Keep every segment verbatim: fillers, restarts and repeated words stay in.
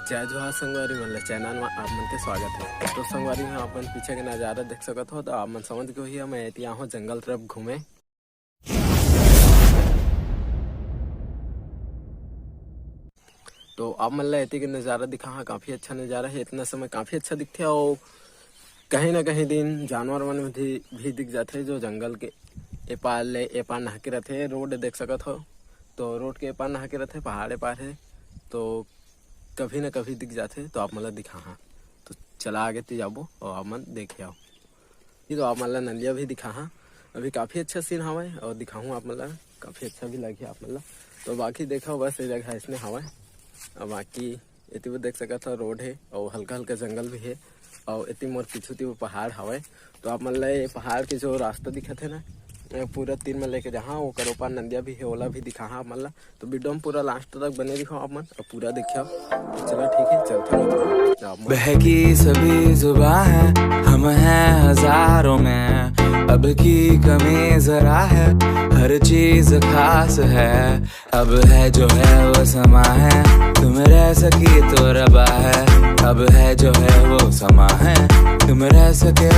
जय जोहार संगवारी मन ला, चैनल में आप मन के स्वागत है। तो संगवारी हो, आप मन पीछे के नजारा देख सकत हो, तो आप मन समझ गए होही, मैं एती आए हों जंगल तरफ घूमे। तो आप मन ला एती के नजारा दिखाहां, काफी अच्छा नजारा है। इतना समय काफी अच्छा दिखथे, और कहीं ना कहीं दिन जानवर मन भी, भी दिख जाथे, जो जंगल के ए पार ले ए पार नहा के रथे। रोड देख सकत हो, तो रोड के ए पार नहा के रथे, पहाड़ ए पार है, तो कभी ना कभी दिख जाथे। तो आप मन ला दिखाहां, तो चला आगे ती जाबो और आप मन देखे आओ। ये तो आप मन ला नंदिया भी दिखाहां। अभी काफी अच्छा सीन हवय और दिखाहूं आप मन ला, काफी अच्छा भी लगही आप मन ला। तो बाकी देखो, बस ये जगह इसने हवय। और बाकी एती वो देख सकत हो, रोड है और हल्का हल्का जंगल भी है, और एती मोर पीछू ती वो पहाड़ हवय। तो आप मन ला ये पहाड़ के जो रास्ता दिखत है ना, ये पूरा तीर में लेके जाहां, ओकर ऊपर नंदिया भी है, ओला भी दिखाहां आप मन ला। तो वीडियो में पूरा लास्ट तक बने रहो आप मन, और पूरा देखियो। तो चलो ठीक है, चलते हैं। आप मन बहकी सभी जुबां है, हम हैं हजारों में, अब की कमी जरा है, हर चीज खास है। अब है जो है वो समा है, तुम रह सकी तो रबा है। अब है जो है वो समा है, तुम रह सके,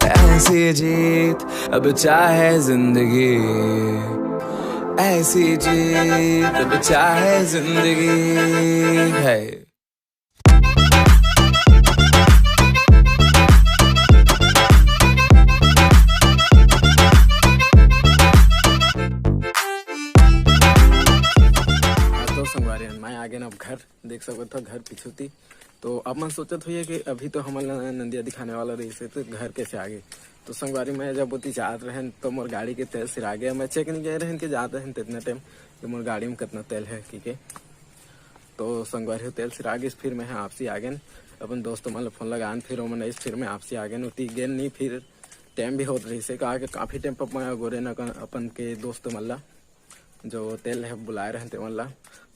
ऐसी जीत अब चाहे जिंदगी, ऐसी जीत अब चाहे जिंदगी है। हाँ, तो संगवारी मन, मैं आ गेन अब घर। देख सकत हो घर पीछू ती। तो आप मन सोचत होइए कि अभी तो हमन ला नंदिया दिखाने वाला रहिस हे, तो घर कैसे आ गे? तो संगवारी, मैं जब ओती जात रहेन तो मोर गाड़ी के तेल सिरा गे। मैं चेक नहीं गए रहेन कि जात रहेन तो इतना टाइम कि मोर गाड़ी में कितना तेल है, ठीक है। तो संगवारी हो, तेल सिरा गिस, फिर मैं आपसी आ गेन, अपन दोस्त मन ला फोन लगान, फिर ओमन आइस, फिर मैं आपसी आ गेन, ओती गेन नहीं, फिर टाइम भी होत रहिस हे, का के काफी टाइम पर मैं गोरे न अपन के दोस्त मन ला जो तेल है बुलाए रहन ते मन ला,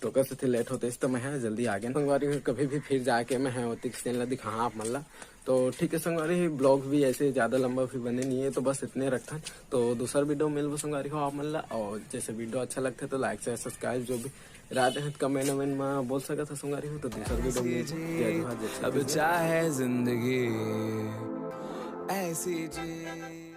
तो ओकर सेती लेट होते, तो मैं ह जल्दी आ गेन। संगवारी हो, कभी भी फिर जाके मैं ह ओतिक सीन ला दिखाहां आप मन ला। तो ठीक है संगवारी, ब्लॉग भी ऐसे ज्यादा लंबा भी बने नहीं है, तो बस इतने रखथन। तो दूसर वीडियो मिलबो संगवारी हो आप मन ला, और जैसे वीडियो अच्छा लगथे तो लाइक, शेयर, सब्सक्राइब जो भी रहते हैं कमेंट वमेंट में बोल सकत हो संगवारी हो। तो दूसर वीडियो मिलबो। जय जोहार, जय छत्तीसगढ़। अब चाहे जिंदगी ऐसी जी